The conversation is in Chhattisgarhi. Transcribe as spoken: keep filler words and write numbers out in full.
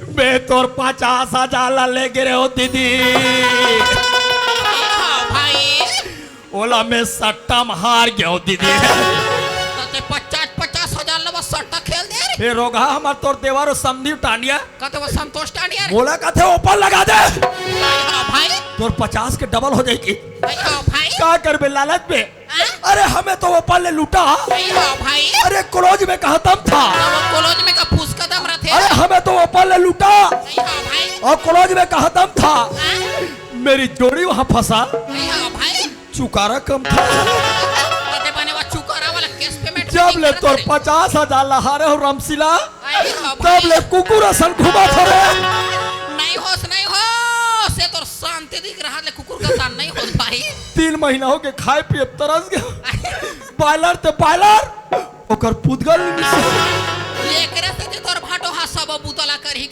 मैं तोर पचास हजार ला ले गे रेहेंव दीदी। हाँ भाई। ओला मैं सट्टा म हार गेंव दीदी। त तें पचास पचास हजार ला बस सट्टा खेल दे रे। ए रोगहा, हमर तोर देवर अउ समधी टांडिया। कथे वो संतोष टांडिया रे। मोला कथे ओपन लगा दे। हाँ भाई। तोर पचास के डबल हो जाही कि। हाँ भाई। का करबे लालच में? हाँ? अरे हमें तो ओपन ले लूटा। हाँ भाई। अरे क्लोज में कहा दम था। त वो क्लोज में का फुसका दम रथे। अरे हमें तो ओपन ले लूटा हाँ भाई। अउ क्लोज में कहा दम था। हाँ? मेरी जोड़ी वहाँ फंसा, हाँ भाई। चुकारा कम था। त तें बने वो चुकारा वाला cash payment जब ले तोर पचास हजार ला हारे हों रमशीला, हाँ तब ले कुकुर असन घूमत हों रे। नहीं होस, नहीं होस, ए तोर शांति दिख रहा ले कुकुर का तान नहीं होस भाई। तीन महीना होगे खाए पिए तरस गेंव। बॉयलर ते बॉयलर, ओकर पुतगल नहीं मिसे। एकरे से ते तोर भाटो हा सब बुतला करही